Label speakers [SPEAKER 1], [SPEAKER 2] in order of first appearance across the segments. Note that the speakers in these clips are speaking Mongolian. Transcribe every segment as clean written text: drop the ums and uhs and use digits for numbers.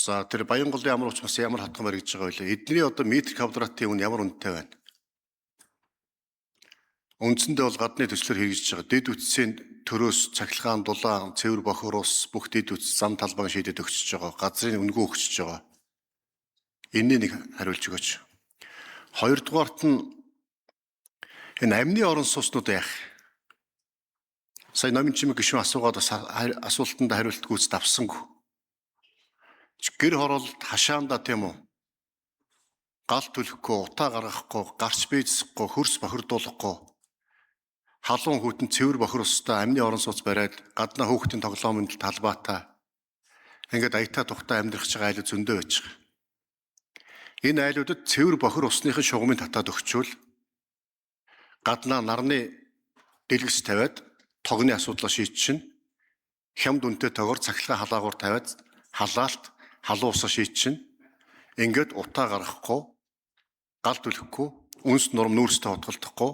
[SPEAKER 1] За, тэр Баянголын амар уч бас ямар хатхан баригдаж байгаа вэ? Эдний одоо метр квадратын үн ямар үнэтэй байна? Үндсэндээ бол гадны төслөөр хэрэгжиж байгаа. Дэд үтсийн төрөөс цахилгаан, дулаан, цэвэр бохир ус бүх дэд үтс зам талбайн шийдэд өгчөж байгаа. Газрын үнгүү өгчөж байгаа. Энэний нэг хариулж өгөөч. Хоёрдугаарт нь энэ амны орон сууцнууд яах? Сая номын чимэг гишүүн асуугаад бас асуултанд хариулт гүйцэд авсангүй. Гэр хороолт хашаанда, тийм үү? Гал түлхэхгүй, утаа гаргахгүй, гарч бийцэхгүй, хөрс бохирдуулахгүй, халуун хүйтэн цэвэр бохир устай амны орон сууц бариад гаднаа хүүхдийн тоглоомонд талбайтай ингээд аятаа тухтай амьдрах байгаа айлууд зөндөө байж байгаа. Энэ айлуудад цэвэр бохир усныхын шугамын татаад өгчвөл, гаднаа нарны дэлгэц тавиад тогны асуудлаа шийдчихнэ. Хямд үнэтэй тогоор цахилгаан халаагуур тавиад халаалт халуун усаа шийдчихнэ. Ингээд утаа гаргахгүй, гал түлхэхгүй, үнс нурм нүүрстэй хутгалдахгүй,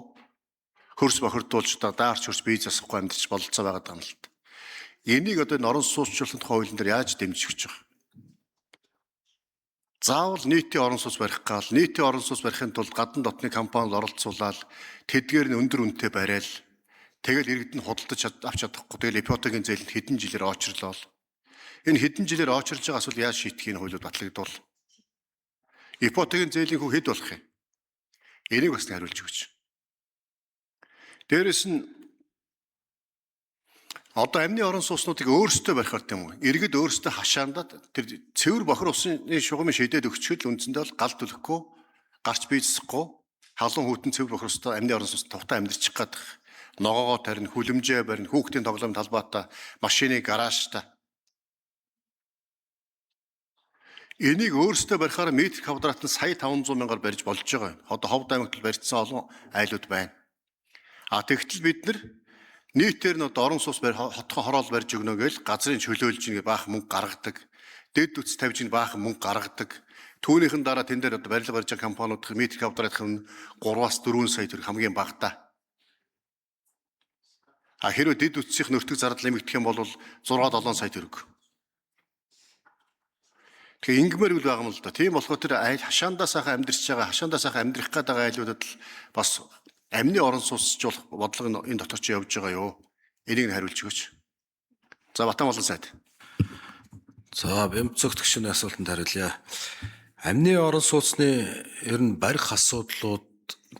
[SPEAKER 1] хөрс бохирдуулж даарч хөрс бие засахгүй амьдарч бололцоо байгаа юм л та. Энийг одоо энэ орон сууцчлалын тухай хуулийн дээр яаж дэмжиж өгч байгаа? Заавал нийтийн орон сууц барих гал, нийтийн орон сууц барихын тулд гадна дотны компанид оролцуулаад тэдгээр нь өндөр үнэтэй барайл. Тэгэл иргэд нь худалдаж авч чадахгүй. Тэгэл ипотекийн зээлэнд хэдэн жилээр очрлоо. Энэ хэдэн жилээр очрлж байгаа асуудал яаж шийдэхийг хуулиуд батлагдвал. Ипотекийн зээлийн хүү хэд болох юм? Энийг бас хариулж өгөөч. Дээрэс нь одоо амны орон сууцнуудыг өөрсдөө барихаар, тийм үү? Иргэд өөрсдөө хашаандаа тэр цэвэр бохир усны шугамын шийдээд өгчхөд л үндсэндээ бол гал түлхэхгүй, гарч бийцэхгүй, халуун хүйтэн цэвэр бохир устай амны орон сууц тухтай амьдарчих гээд ногоогоо тарина, хүлэмжээ барина, хүүхдийн тоглоом талбайтай, машины гаражтай. Энийг өөрсдөө барихаар метр квадрат нь сая 500 мянгаар барьж болж байгаа юм. Одоо Ховд аймагт барьцсан олон айлууд байна. А тэгтэл бид нар нийтээр нь одоо орон сууц барь хотхон хороол барьж өгнө гэж газрын чөлөөлж ингэ баахан мөнгө гаргадаг. Дэд үтс тавьж ин баахан мөнгө гаргадаг. Түүнийхэн дараа тэн дээр одоо барилга барьж байгаа компаниуд метр квадратын 3-аас 4 сая төгрөг хамгийн багадаа. А хэрвээ дэд үтсийнх нөртөг зардал нэмэгдэх юм бол 6 7 сая төгрөг. Тэгэхээр ингэмээр үл байгаа юм л да. Тийм болохоор тэр айл хашаандаа сайхан амьдарч байгаа, хашаандаа сайхан амьдрах гээд байгаа айлуудад л бас амны орон сууцжуулах бодлого энэ дотор чи явж байгаа юу? Энийг нь хариулж өгөөч. За, Батан болон сайд.
[SPEAKER 2] За, Бямцогт гишүүний асуултанд хариулъя. Амны орон сууцны ер нь барих асуудлууд,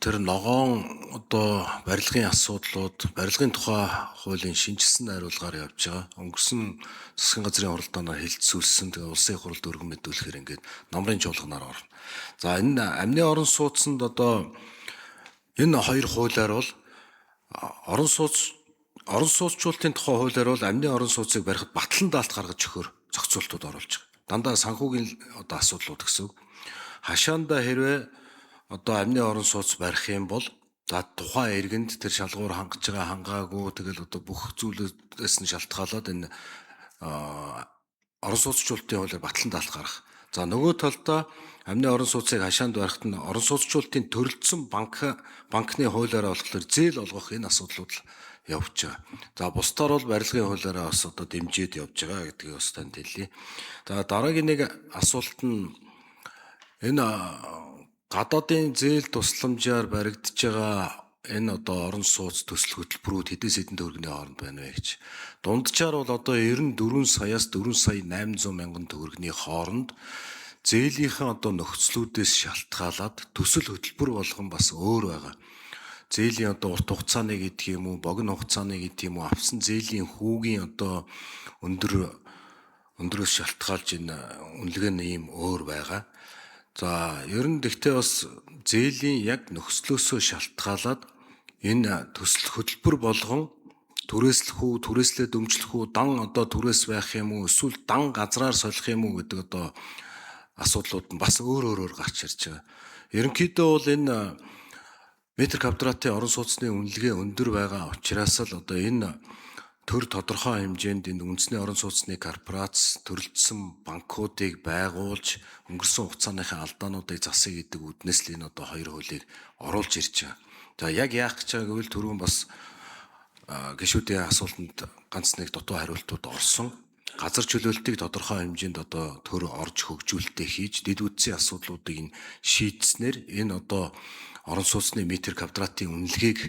[SPEAKER 2] тэр ногоон одоо барилгын асуудлууд барилгын тухай хуулийн шинжилсэн найруулгаар явж байгаа. Өнгөрсөн засгийн газрын хуралдаанаар хэлэлцүүлсэн. Тэгээ улсын их хурлд өргөн мэдүүлэхээр ингээд номрын чуулганаар орно. За, энэ амны орон сууцнд одоо энэ хоёр хуулиар бол орон сууц орон сууцчлалтын тухай хуулиар бол амны орон сууцыг барихад батлан даалт гаргаж өгөхөр зохицуултууд оруулж байгаа. Дандаа санхүүгийн одоо асуудлууд гэсэн үг. Хашаандаа хэрвээ одоо амны орон сууц барих юм бол, за, тухайн иргэнд тэр шалгуур хангаж байгаа, хангаагүй, тэгэл одоо бүх зүйлээс нь шалтгаалаад энэ орон сууцчлалтын хуулиар батлан даалт гаргах. За, нөгөө талдаа амны орон сууцыг хашаанд барихад нь орон сууцчлалтын төрөлдсөн банкны хуулиараа болохоор зээл олгох энэ асуудлууд л явж байгаа. За, бусдаар бол барилгын хуулиараа бас одоо дэмжиж явж байгаа гэдгийг бас танд хэлье. За, дараагийн нэг асуулт нь энэ гадаадын зээл тусламжаар баригдаж байгаа энэ одоо орон сууц төсөл хөтөлбөрүүд хэдээс хэдэн төгрөгийн хооронд байна вэ гэж. Дунджаар бол одоо 94 саяас 4 сая 800 мянган төгрөгийн хооронд, зээлийнхээ одоо нөхцлүүдээс шалтгаалаад төсөл хөтөлбөр болгон бас өөр байгаа. Зээлийн одоо урт хугацааны гэдэг юм уу, богино хугацааны гэдэг юм уу, авсан зээлийн хүүгийн одоо өндрөөс шалтгаалж энэ үнэлгээ нь ийм өөр байгаа. За, ер нь тэгтээ бас зээлийн яг нөхцлөөсөө шалтгаалаад энэ төсөл хөтөлбөр болгон түрээслэх үү, түрээслээ дөмжлөх үү, дан одоо түрээс байх юм уу, эсвэл дан газраар солих юм уу гэдэг одоо асуудлууд нь бас өөр өөрөөр гарч ирж байгаа. Ерөнхийдөө бол энэ метр квадратын орон сууцны үнэлгээ өндөр байгаа учраас л одоо энэ төр тодорхой хэмжээнд энэ үндэсний орон сууцны корпорац төрөлдсөн банкуудыг байгуулж өнгөрсөн хугацааныхаа алдаануудыг засъя гэдэг үүднээс л энэ одоо хоёр хуулийг оруулж ирж байгаа. За, яг яах гэж байгааг гэвэл түрүүн бас гишүүдийн асуултанд ганц нэг дутуу хариултууд орсон. Газар чөлөөлтийг тодорхой хэмжээнд одоо төр орж хөгжүүлэлтээ хийж дэд үдсийн асуудлуудыг нь шийдснээр энэ одоо орон сууцны метр квадратын үнэлгээг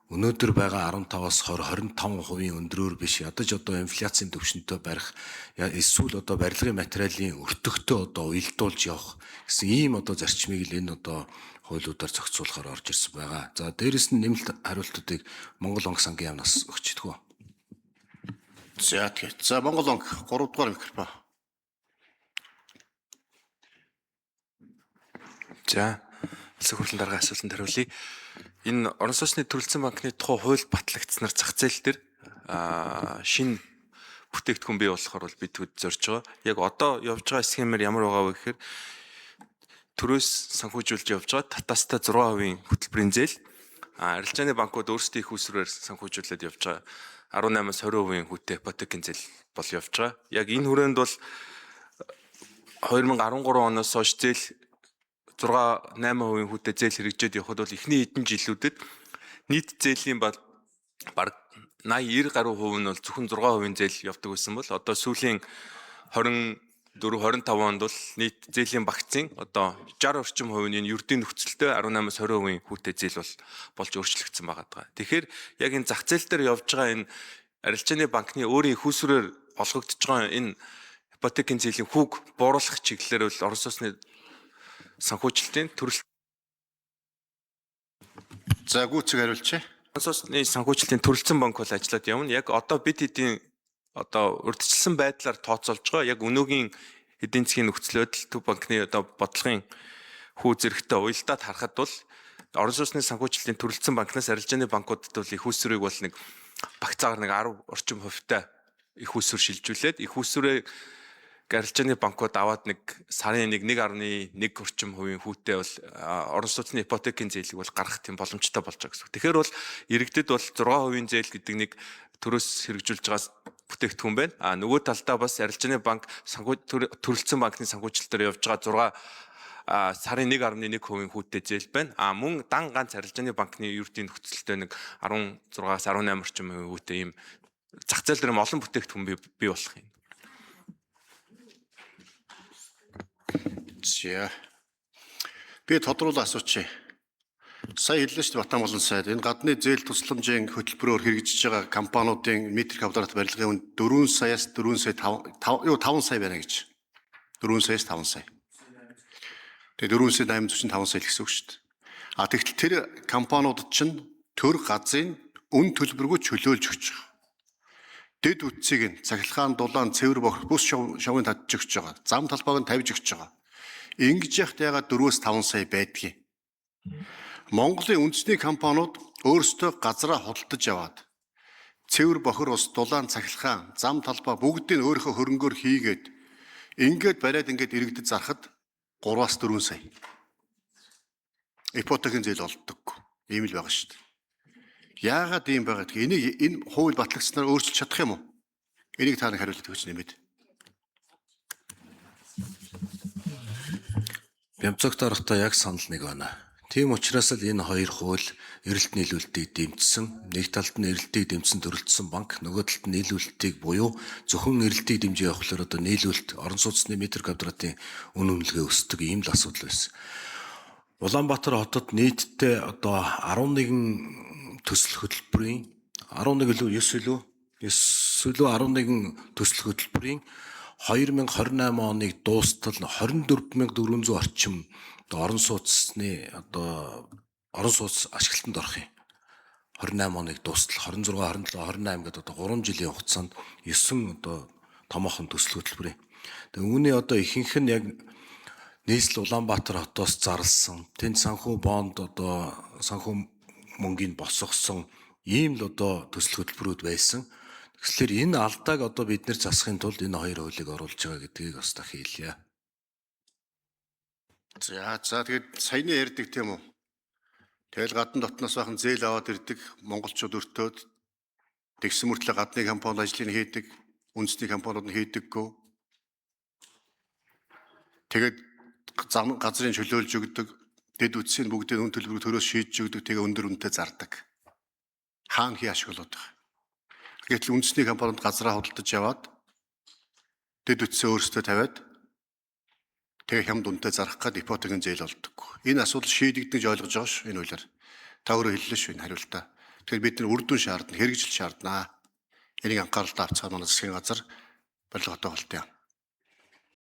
[SPEAKER 2] өнөөдөр байгаа 15-аас 20 25% өндрөөр биш ядаж одоо инфляцийн түвшинтэй барих эсвэл одоо барилгын материалын өртөгтөө одоо уялдуулж явах гэсэн ийм одоо зарчмыг л энэ одоо хуулиудаар зохицуулахаар орж ирсэн байгаа. За дээрэс нь нэмэлт хариултуудыг Монгол Банк сангийн яамнаас өгч идэггүй.
[SPEAKER 1] За тэгээ. За Монгол Банк 3 дугаар микрофон.
[SPEAKER 3] За Улсын хурлын даргын асуултанд хариулъя. Энэ орон сууцны төрөлцсөн банкны тухай хууль батлагдсанаар зах зээл дээр шинэ бүтээгдэхүүн бий болохоор бол бид төд зорж байгаа. Яг одоо явж байгаа схемээр ямар байгаа вэ гэхээр төрөөс санхүүжүүлж явж байгаа татаастай 6% хөтөлбөрийн зээл, арилжааны банкуд өөрсдийн их усрээр санхүүжүүлээд явж байгаа 18-аас 20% хүүтэй ипотекийн зээл бол явж байгаа. Яг энэ хүрээнд бол 2013 оноос хойш зээл 6 8% хүүтэй зээл хэрэгжээд явхад бол эхний хэдэн жилүүдэд нийт зээлийн бараг 80 90 гаруй хувь нь бол зөвхөн 6% зээл явдаг байсан бол одоо сүүлийн 24 25 онд бол нийт зээлийн багцын одоо 60 орчим хувь нь энэ ердийн нөхцөлтэй 18-аас 20% хүүтэй зээл бол болж өөрчлөгдсөн байгаа даа. Тэгэхээр яг энэ зах зээл дээр явж байгаа энэ арилжааны банкны өөрийн их усрээр олгогдож байгаа энэ ипотекийн зээлийн хүүг бууруулах чиглэлээр бол орон сууцны санхүүжилтийн төрөл
[SPEAKER 1] За гүйцэг хариулчих.
[SPEAKER 3] Орон сууцны санхүүжилтийн төрөлцсөн банк бол ажиллаад явна. Яг одоо бид хэдийн одоо урьдчилсан байдлаар тооцоолж байгаа. Яг өнөөгийн эдийн засгийн нөхцөл байдал Төв банкны одоо бодлогын хүү зэрэгтэй уялдаад харахад бол орон сууцны санхүүжилтийн төрөлцсөн банкнаас арилжааны банкудад бол их усрыг бол нэг багцаагаар нэг 10 орчим хувьтай их усүр шилжүүлээд их усрээ арилжааны банкуд аваад нэг сарын нэг 1.1 орчим хувийн хүүтэй бол орон сууцны ипотекийн зээлийг бол гаргах тийм боломжтой болж байгаа гэсэн. Тэгэхээр бол иргэдэд бол 6% зээл гэдэг нэг төрөөс хэрэгжүүлж байгаа бүтээгдэхүүн байна. А нөгөө талдаа бас арилжааны банк төрөлцсөн банкны санхүүжилтээр явж байгаа 6 сарын 1.1% хүүтэй зээл байна. А мөн дан ганц арилжааны банкны ердийн нөхцөлтэй нэг 16-аас 18 орчим хувийн хүүтэй ийм зах зээл дээр олон бүтээгдэхүүн бий болох юм.
[SPEAKER 1] За. Би тодруулаа асуучих. Сая хэллээ шүү дээ Батан болон сайд. Энэ гадны зээл тусламжийн хөтөлбөрөөр хэрэгжиж байгаа компаниудын метр квадрат барилгын үн 4 саяас 4 сая 5 юу 5 сая байна гэж. 4 саяас 5 сая. Тэгээ 4 сая 845 сая л гэсэн үг шүү дээ. А тэгтэл тэр компаниудад чинь төр газрын үн төлбөргүй чөлөөлж өгч байгаа. Дэд үтсийг нь цахилгаан дулаан цэвэр бохир бүс шовын татж өгч байгаа. Зам талбайг нь тавьж өгч байгаа. Ингэж яхад ягаад 4-5 сая байдгийг. Монголын үндэсний компаниуд өөрсдөө газраа худалдаж аваад цэвэр бохир ус, дулаан цахилгаан, зам талбай бүгдийг өөрийнхөө хөрөнгөөр хийгээд ингээд бариад ингээд иргэдэд зархад 3-4 сая. Ипотекийн зээл олддоггүй. Ийм л байгаа шүү дээ. Яагаад ийм байгаа гэх энийг энэ хууль батлагдсанаар өөрчилж чадах юм уу? Энийг та нар хариулт өгч нэмээд.
[SPEAKER 2] Бямцогт орохдоо яг санал нэг байна. Тийм учраас л энэ хоёр хууль эрэлт нийлүүлэлтийг дэмжсэн. Нэг талд нь эрэлтийг дэмжсэн төрөлцсөн банк, нөгөө талд нь нийлүүлэлтийг буюу зөвхөн эрэлтийг дэмжиж явахлаар одоо нийлүүлэлт орон сууцны метр квадратын үн үнэлгээ өсдөг ийм л асуудал байсан. Улаанбаатар хотод нийтдээ одоо 11 төсөл хөтөлбөрийн 11 илүү 9 илүү 9 илүү 11 төсөл хөтөлбөрийн 2028 оныг дуустал 24400 орчим одоо орон сууцны одоо орон сууц ашиглалтанд орох юм. 28 оныг дуустал 26, 27, 28 гэдэг одоо 3 жилийн хугацаанд 9 одоо томоохон төсөл хөтөлбөрийн. Тэгээ үүний одоо ихэнх нь яг нийслэл Улаанбаатар хотоос зарлсан. Тэнд санхүү бонд одоо санхүү мөнгийг босгосон ийм л одоо төсөл хөтөлбөрүүд байсан. Тэгэхээр энэ алдааг одоо бид нэр засахын тулд энэ хоёр хуулийг оруулж байгаа гэдгийг бас дахин хэлье.
[SPEAKER 1] За за тэгээд саяны ярьдаг тийм үү? Тэгэл гадна дотноос бахан зээл аваад ирдэг монголчууд өртөөд тэгсэн мөртлөө гадны компани ажлыг хийдэг, үндэсний компаниуд нь хийдэггүй. Тэгээд зам газрын чөлөөлж өгдөг, дэд үтсийн бүгдийг үн төлбөрөөр төрөөс шийдэж өгдөг, тэгээ өндөр үнэтэй зардаг. Хаана хий ашиглаад байгаа. Гэтэл үндэсний компаниуд газраа худалдаж аваад Дэд үтсээ өөрсдөө тавиад тэгээ хямд үнэтэй зарах гээд ипотекийн зээл олдог. Энэ асуудал шийдэгдэнэ гэж ойлгож байгаа ш энэ хуулиар. Та өөрөө хэллээ шүү энэ хариултаа. Тэгэхээр бид нар үр дүн шаардна, хэрэгжил шаарднаа. Энийг анхааралтай авцгаа манай засгийн газар барилга хотоо холтын яам.